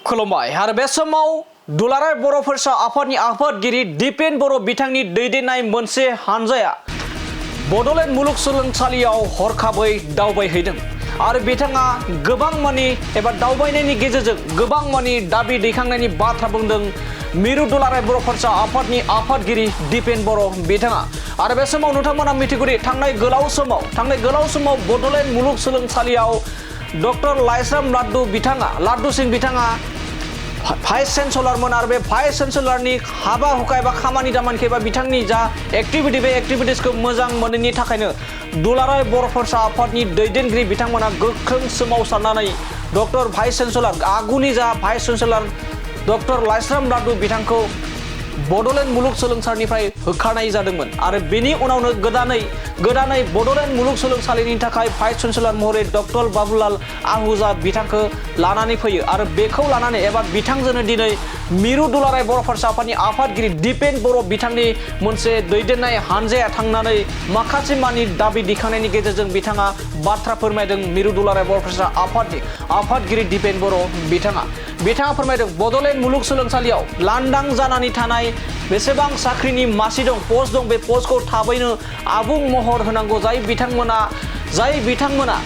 खुलुमबाय आरो बे समाव दुलाराय बर' फरायसा आफादनि आफादगिरि दिपेन बर' बिथांनि दैदेननाय मोनसे हानजाया बड'लेण्ड मुलुगसोलोंसालियाव हरखाबै दावबायहैदों आरो बिथाङा गोबां मानि एबा दावबायनायनि गेजेरजों गोबां मानि दाबि दैखांनायनि बाथ्रा बुंदों मिरु दुलाराय बर' फरायसा आफादनि आफादगिरि दिपेन बर' बिथाङा आरो बे समाव नोंथांमोना मिथिगौदि थांनाय गोलाव समाव बड'लेण्ड मुलुगसोलोंसालियाव डक्टर लाइस्राम लाड्डु सिंह बिथाङा भाइस चेन्सेलरमोन आरो बे भाइस चेन्सेलरनि हाबा हुखा एबा खामानि दामानिखौ एबा बिथांनि जा एक्टिभिटि बे एक्टिभिटिसखौ मोजां मोनैनि थाखायनो दुलाराय बर' फरायसा आफादनि दैदेनगिरि बिथांमोना गोख्रों सोमावसारनानै डक्टर भाइस चेन्सेलर आगुनि जा vice chancellor doctor Laishram laddu बिथांखौ बड'लेण्ड मुलुगसोलोंसालिनिफ्राय होखारनाय जादोंमोन आरो बेनि उनावनो गोदानै बड'लेण्ड मुलुगसोलोंसालिनि थाखाय भाइस चेन्सेलर महरै डक्टर बाबुलाल आहूजा बिथांखौ लानानै फैयो आरो बेखौ लानानै एबा बिथांजोंनो दिनै मिरु दुलाराय बर' फरायसा आफादनि आफादगिरि दिपेन बर' बिथांनि मोनसे दैदेननाय हानजाया थांनानै माखासे मानि दाबि दिखांनायनि गेजेरजों बिथाङा बाथ्रा फोरमायदों मिरु दुलाराय बर' फरायसा आफादनि आफादगिरि दिपेन बर' बिथाङा फोरमायदों बड'लेण्ड मुलुगसोलोंसालियाव लांदां जानानै थानाय बेसेबां साख्रिनि मासि दं पोस्ट दं बे पोस्टखौ थाबैनो आबुं महर होनांगौ जाय बिथांमोना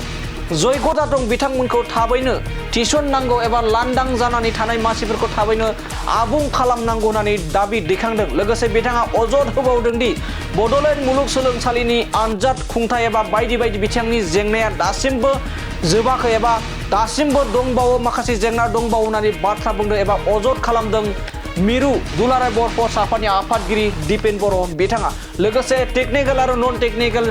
जयगता दं बिथांमोनखौ थाबैनो थिसननांगौ एबा लांदां जानानै थानाय मासिफोरखौ थाबैनो आबुं खालामनांगौ होननानै दाबि दैखांदों लोगोसे बिथाङा अजद होबावदों दि बड'लेण्ड मुलुगसोलोंसालिनि आनजाद खुंथाय एबा बायदि बिथिंनि जेंनाया दासिमबो जोबाखै एबा दासिमबो दंबावो माखासे जेंना दंबावो होननानै बाथ्रा बुंदों एबा अजद खालामदों मिरु दुलाराय बर' फरायसा आफादनि आफादगिरि दिपेन बर' बिथाङा लोगोसे टेकनिकेल आरो नन टेकनिकेल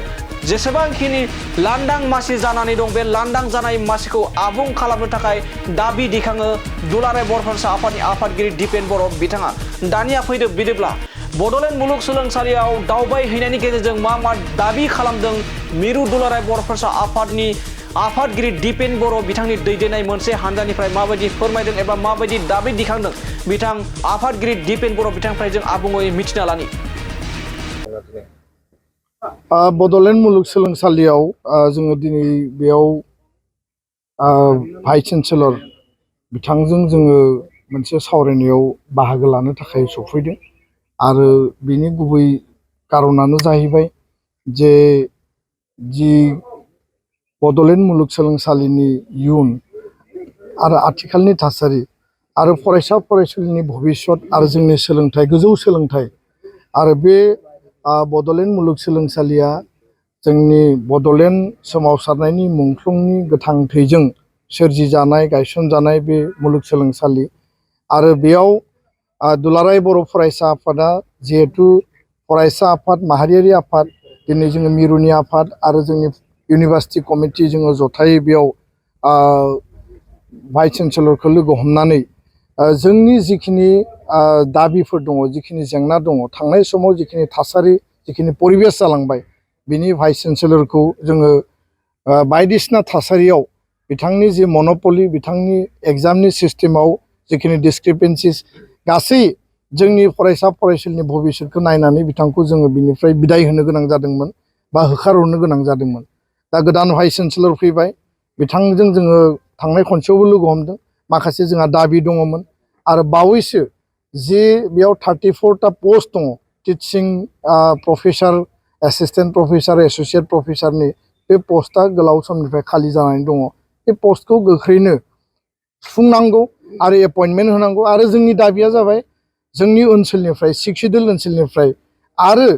जेसेबांखिनि लांदां मासि जानानै दं बे लांदां जानाय मासिखौ आबुं खालामनो थाखाय दाबि दिखाङो दुलाराय बर' फरायसा आफादनि आफादगिरि दिपेन बर' बिथाङा दानिया फैदो बिदिब्ला बड'लेण्ड मुलुगसोलोंसालियाव दावबायहैनायनि गेजेरजों मा दाबि खालामदों मिरु दुलाराय बर' फरायसा आफादनि आफादगिरि दिपेन बर' बिथांनि दैदेननाय मोनसे हानजानिफ्राय माबायदि फोरमायदों एबा माबायदि दाबि दिखांदों बिथां आफादगिरि दिपेन बर' बिथांनिफ्राय जों आबुङै मिथिना लानि बड'लेण्ड मुलुगसोलोंसालियाव जोङो दिनै बेयाव भाइस चेन्सेलर बिथांजों जोङो मोनसे सावरायनायाव बाहागो लानो थाखाय सफैदों आरो बिनि गुबै कारनानो जाहैबाय जे जि बड'लेण्ड मुलुगसोलोंसालिनि इयुन आरो आथिखालनि थासारि आरो फरायसा फरायसुलिनि भबिष्यत आरो जोंनि सोलोंथाइ गोजौ सोलोंथाइ आरो बे बड'लेण्ड मुलुगसोलोंसालिया जोंनि बड'लेण्ड सोमावसारनायनि मुंख्लंनि गोथां थैजों सोरजिजानाय गायसनजानाय बे मुलुगसोलोंसालि आरो बेयाव दुलाराय बर' फरायसा आफादा जिहेतु फरायसा आफाद माहारियारि आफाद दिनै जोङो मिरुनि आफाद आरो जोंनि इउनिभार्सिटि कमिटि जोङो जथायै बेयाव भाइस चेन्सेलरखौ लोगो हमनानै जोंनि जिखिनि दाबिफोर दङ जिखिनि जेंना दङ थांनाय समाव जिखिनि थासारि जिखिनि परिबेस जालांबाय बिनि भाइस चेन्सेलरखौ जोङो बायदिसिना थासारियाव बिथांनि जि मन'पलि बिथांनि एग्जामनि सिस्टेमाव जिखिनि डिसक्रिपेन्सिस गासै जोंनि फरायसा फरायसुलिनि भबिष्यतखौ नायनानै बिथांखौ जोङो बिनिफ्राय बिदाय होनो गोनां जादोंमोन बा होखारहरनो गोनां जादोंमोन दा गोदान भाइस चेन्सेलर फैबाय बिथांजों जोङो थांनाय खनसेयावबो लोगो हमदों माखासे जोंहा दाबि दङमोन आरो बावैसो जे बेयाव 34टा पस्ट दङ teaching professor assistant professor associate प्रफेसारनि बे पस्टआ गोलाव समनिफ्राय खालि जानानै दङ बे पस्टखौ गोख्रैनो सुफुंनांगौ आरो एपइन्टमेन्ट होनांगौ आरो जोंनि दाबिया जाबाय जोंनि ओनसोलनिफ्राय सिक्सिडुल ओनसोलनिफ्राय आरो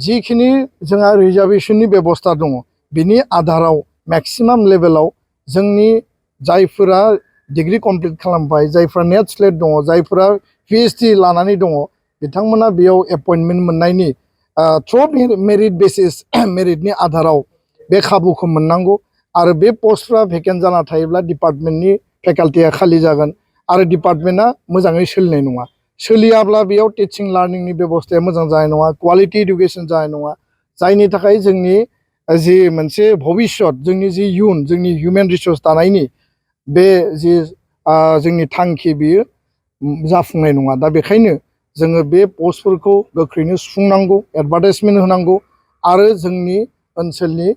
जिखिनि जोंहा रिजार्भेशननि बेबस्था दङ बिनि आधाराव मेक्सिमाम लेभेलाव जोंनि जायफोरा डिग्री कमप्लिट खालामबाय जायफोरा नेट स्लेट दङ जायफोरा PhD लानानै दङ बिथांमोना बेयाव एपइन्टमेन्ट मोननायनि थ्रु मेरिट बेसिस मेरिटनि आधाराव बे खाबुखौ मोननांगौ आरो बे पस्टफ्रा भेकेन्ट जाना थायोब्ला डिपार्टमेन्टनि फेकाल्टिया खालि जागोन आरो डिपार्टमेन्टआ मोजाङै सोलिनाय नङा सोलियाब्ला बेयाव टिचिं लार्निंनि बेबस्थाया मोजां जानाय नङा क्वालिटि इडुकेसन जानाय नङा जायनि थाखाय जोंनि जि मोनसे भबिष्यत जोंनि जि इयुन जोंनि हिउमेन रिसोर्स दानायनि बे जि जोंनि थांखि बियो जाफुंनाय नङा दा बेखायनो जोङो बे पस्टफोरखौ गोख्रैनो सुफुंनांगौ एडभार्टाइजमेन्ट होनांगौ आरो जोंनि ओनसोलनि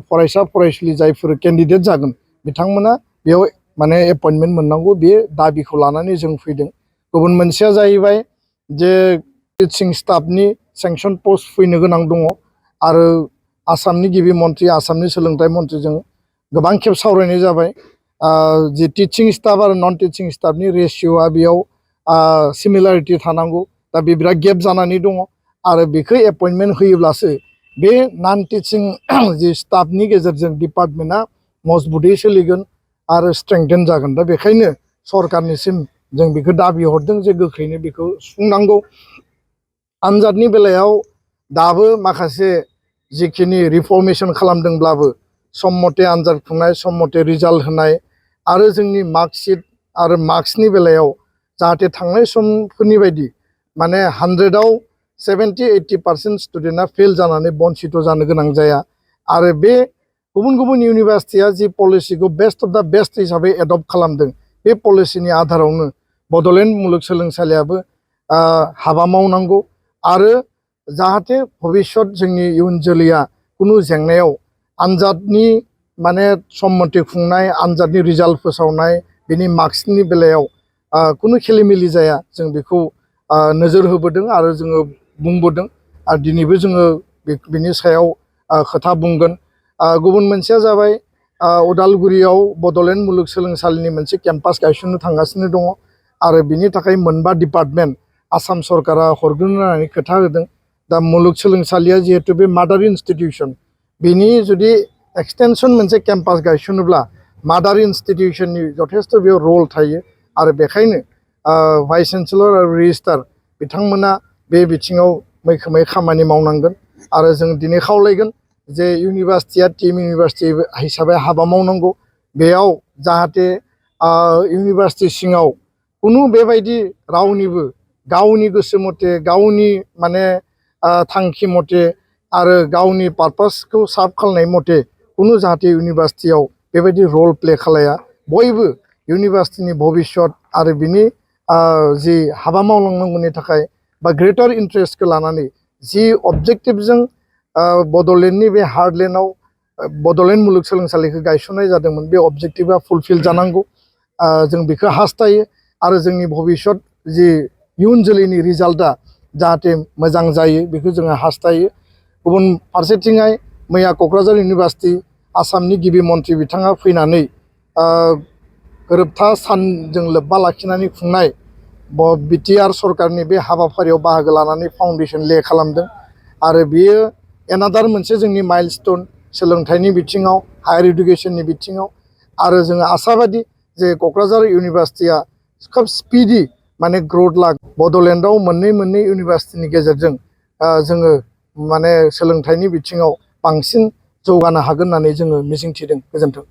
फरायसा फरायसुलि जायफोर केन्डिडेट जागोन बिथांमोना बेयाव माने एपइन्टमेन्ट मोननांगौ बे दाबिखौ लानानै जों फैदों। गुबुन मोनसेया जाहैबाय जे टिचिं स्टाफनि सेंसन पस्ट फैनो गोनां दङ आरो आसामनि गिबि मन्थ्रि आसामनि सोलोंथाइ मन्थ्रिजों गोबां खेब सावरायनाय जाबाय। जे टिचिं स्टाफ आरो नन टिचिं स्टाफनि रेशिय'आ बेयाव सिमिलारिटि थानांगौ। दा बे बिराद गेप जानानै दङ आरो बेखौ एपइन्टमेन्ट होयोब्लासो बे नन टिचिं जि स्टाफनि गेजेरजों डिपार्टमेन्टआ मजबुतै सोलिगोन आरो स्ट्रेंथेन जागोन। दा बेखायनो सरकारनिसिम जों बेखौ दाबि हरदों जे गोख्रैनो बेखौ सुफुंनांगौ। आनजादनि बेलायाव दाबो माखासे जिखिनि रिफर्मेसन खालामदोंब्लाबो सम मथे आनजाद खुंनाय, सम मथे रिजाल्ट होनाय आरो जोंनि मार्कशीट आरो मार्क्सनि बेलायाव जाहाथे थांनाय समफोरनि बायदि माने 100आव 70-80% स्टुडेन्टआ फेल जानानै बन्सित जानो गोनां जाया आरो बे गुबुन गुबुन इउनिभार्सिटिया जि पलिसिखौ बेस्ट अफ दा बेस्ट हिसाबै एडप्ट खालामदों बे पलिसिनि आधारावनो बड'लेण्ड मुलुगसोलोंसालियाबो हाबा मावनांगौ आरो जाहाथे भबिष्यत जोंनि इयुन जोलैया कुनु जेंनायाव आनजादनि माने सम मथे खुंनाय, आनजादनि रिजाल्ट फोसावनाय, बिनि मार्क्सनि बेलायाव कुनु खेलिमेलि जाया जों बेखौ नोजोर होबोदों आरो जोङो बुंबोदों आरो दिनैबो जोङो बिनि सायाव खोथा बुंगोन। गुबुन मोनसेया जाबाय उदालगुरियाव बड'लेण्ड मुलुगसोलोंसालिनि मोनसे केम्पास गायसननो थांगासिनो दङ आरो बिनि थाखाय 4 डिपार्टमेन्ट आसाम सरकारा हरगोन होननानै खोथा होदों। दा मुलुगसोलोंसालिया जिहेतु बे मादार इन्स्टिटिउसन, बिनि जुदि एक्सटेनसन मोनसे केम्पास गायसनोब्ला मादार इन्स्टिटिउसननि जथेस्थ' बेयाव रल थायो आरो बेखायनो भाइस चेन्सेलर आरो रेजिस्ट्रार बिथांमोना बे बिथिङाव मैखोमै खामानि मावनांगोन आरो जों दिनै खावलायगोन जे इउनिभार्सिटिया टीम इउनिभार्सिटि हिसाबै हाबा मावनांगौ। बेयाव जाहाथे इउनिभार्सिटि सिङाव कुनु बेबायदि रावनिबो गावनि गोसो मथे, गावनि माने थांखि मथे आरो गावनि पारपासखौ सार्भ खालामनाय मथे कुनु जाहाथे इउनिभार्सिटियाव बेबायदि रल प्ले खालाया। बयबो इउनिभार्सिटिनि भबिष्यत आरो बिनि जि हाबा मावलांनांगौनि थाखाय बा ग्रेटार इन्ट्रेस्टखौ लानानै जि अबजेक्टिभजों बड'लेण्डनि बे हार्टलेण्डआव बड'लेण्ड मुलुगसोलोंसालिखौ गायसननाय जादोंमोन बे अबजेक्टिभा फुलफिल जानांगौ। जों बेखौ हास्थायो आरो जोंनि भबिष्यत जि इयुन जोलैनि रिजाल्टआ जाहाथे मोजां जायो बेखौ जोङो हास्थायो। गुबुन फारसेथिंहाय मैया क'क्राझार इउनिभार्सिटि आसामनि गिबि मन्थ्रि बिथाङा फैनानै गोरोबथा सानजों लोब्बा लाखिनानै खुंनाय बिटिआर सरकारनि बे हाबाफारियाव बाहागो लानानै फाउन्डेसन ले खालामदों आरो बेयो एनादार मोनसे जोंनि माइलस्टोन सोलोंथाइनि बिथिङाव, हायार इडुकेसननि बिथिङाव आरो जोङो आसाबादि जे क'क्राझार इउनिभार्सिटिया खोब स्पिडि माने ग्रौथ बड'लेण्डआव मोननै इउनिभार्सिटिनि गेजेरजों जोङो माने सोलोंथाइनि बिथिङाव बांसिन जौगानो हागोन होननानै जोङो मिजिंथिदों। गोजोन्थों।